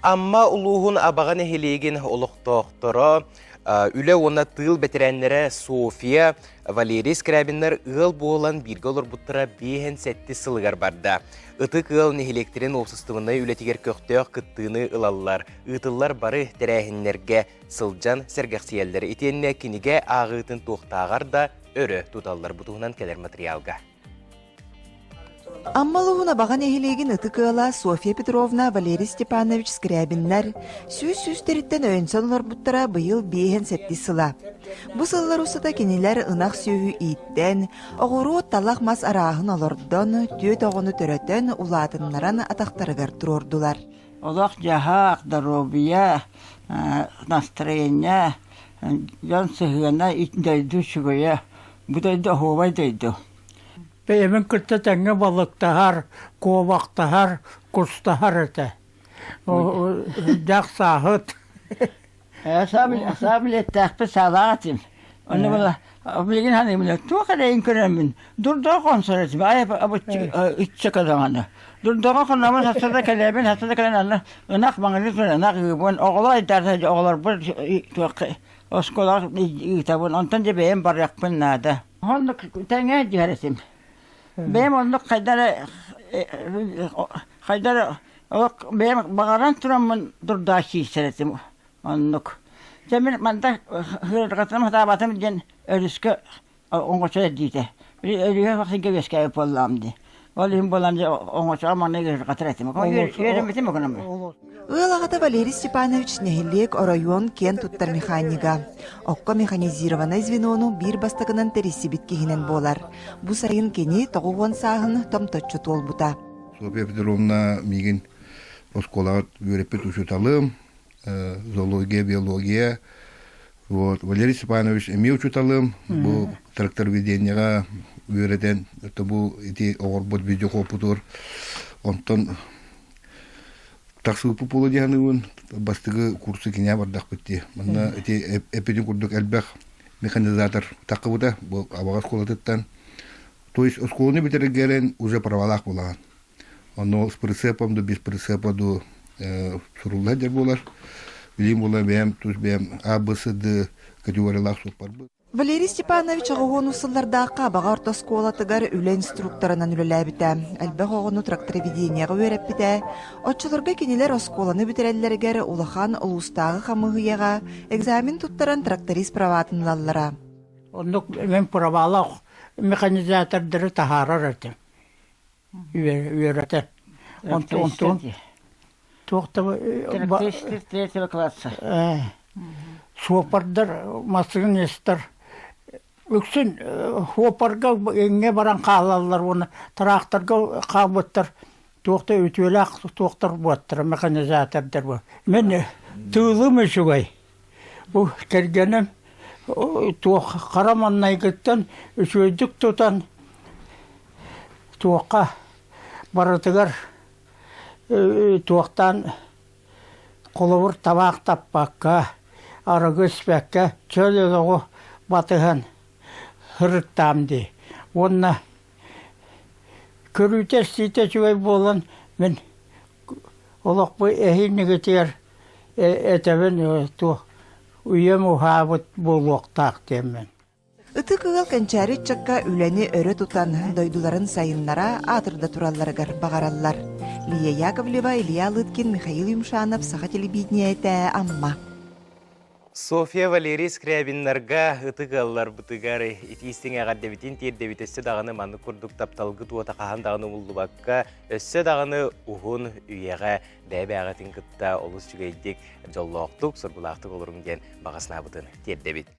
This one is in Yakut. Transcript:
Амма улууһун Абаҕа нэһилиэгин олохтоохторо, үлэ уонна тыыл бэтэрээннэрэ Софья, Валерий Скрябиннар ыал буолан бииргэ олорбуттара 57 сылыгар барда. Ытык ыал нэһилиэктэрин уопсастыбаннай үлэтигэр көхтөөх кыттыыны ылаллар, ыытыллар бары тэрээһиннэргэ сылдьан сэргэхсийэллэр. Итиэннэ кинигэ ааҕыытын туохтааҕар да өрө туталлар. Бу туһунан кэлэр матырыйаалга. Амма улууһун Абаҕа нэһилиэгин ытык ыала Софья Петровна, Валерий Степанович Скрябиннар сүүс сүүстэриттэн өйөнсөн олорбуттара быйыл биэһэн сэттис сыла. Бу сыллар устата кинилэр ынах сүөһү ииттэн, оҕуруот, талах мас арааһын олордон, түөрт оҕону төрөтөн, улаатыннаран атахтарыгар туруордулар. Олох-дьаһах, доруобуйа, настроение, дьон сыһыана дойду үчүгэйэ. Бу дойду оһуобай дойду. Бэйэбин кытта тэҥҥэ балыктаһар, куобахтаһар, кустаһар этэ. Дьах сааһыт. Саа билиэттээхпит саалаах этим. Онно була билигин ханыыбын туох эрэйин көрөммүн дурдаҕа хонсор этим ай иччэ кэлэҕинэ дурдаҕа хоннобун сарсыарда кэлэбин сарсыарда кэлэн аны ынах маҥнай туран ынах ыыбын оҕолор айдаарса оҕолорбун туохха оскуолаҕа ыытабын онтон дьэ бэйэм барыахпын наада Оннук тэҥэ түһэр этим. Бэйэм оннук хайда эрэ хайда эрэ олох бэйэм баҕаран тураммын дурдаа киирсэр этим оннук. Дьэ мин манта ыарырҕатым сатаабатым диэн өрүскэ оҥочо эрдиитэ. Өрүһэ вакцинка үөскээбит буоллаҕым дии. Ол иһин буолан дьэ оҥочоҕо манна ыарырҕатар этим. Үөрэммитим окунам. Ыал аҕата Валерий Степанович нэһилиэк, оройуон киэн туттар механига. Окко механизированнай звенону биир бастакынан тэрийсибит киһинэн буолар. Бу сайын кини 90 сааһын томточчу туолбута. Софья Петровна миигин оскуолаҕа үөрэппит учууталым, зоология, биология. Вот, Валерий Степанович эмиэ учууталым, бу трактороведениеҕа үөрэтэн, бу ити оҕорбут видеокопутур. Онтон тахсыбыппыт буолуо дии саныыбын. Бастакы курсу кинээ бардахпыт дии. Манна ити эппитин курдук элбэх механизатор таххыбыта бу Абаҕа оскуолатыттан. То есть оскуоланы бүтэрэргэрэн уже правалаах буолаҕын. Онно с прицепом да без прицепа ду сурулла сылдьар буолар. Билим буола бэйэм тус бэйэм А, Б, С, Д категориялаах суоппарбыт. Валерий Степанович оҕоһуону сыллардаахха Абаҕа орто оскуолатыгар үлэ инструкторынан үлэлээбитэ, элбэх оҕону трактороведениеҕа үөрэппитэ. Оччолорго кинилэр оскуоланы бүтэрэллэригэр улахан улуустааҕы хамыыһыйаҕа экзамен туттаран тракторист праватын ылаллара. Оннук мин правалаах механизатордары таһаарар этим. Үөрэтэр. Онтон туох да Тракторист третьего класса. Суоппардар, массыынистар үксүн суоппарга иҥҥэ баран хаалаллар уонна тыраахтарга хаалбыттар туох да үтүөлээх туохтар буоттара механизатордар бу. Мин тыылым үчүгэй. Бу кэргэним туох хара маннайгыттан үчүгэйдик тутан туохха барытыгар туохтаан холобур табаах таппакка, арыгы испэккэ чөл олоҕу батыһан сырыттаам дии. Уонна көрүүтэ-истиитэ үчүгэй буолан мин олохпу эһииннигитигэр этэбин туох үйэм уһаабыт буолуохтаах диэммин. Ытык ыал кэнчээри ыччакка үлэни өрө тутан, дойдуларын сайыннара, аатырда туралларыгар баҕараллар. Лия Яковлева, Илья Лыткин, Михаил Юмшанов, Саха телевидениетэ, Амма. Софья Валерий Скрябиннарга ытык ыалларбытыгар итии-истиҥ эҕэрдэбитин тиэрдэбит өссө даҕаны маннык курдук тапталгыт уота хаһан даҕаны умуллубакка өссө даҕаны уһун үйэҕэ бэйэ-бэйэҕитин кытта олус үчүгэйдик дьоллоохтук, соргулаахтык олоруҥ диэн баҕа санаабытын тиэрдэбит.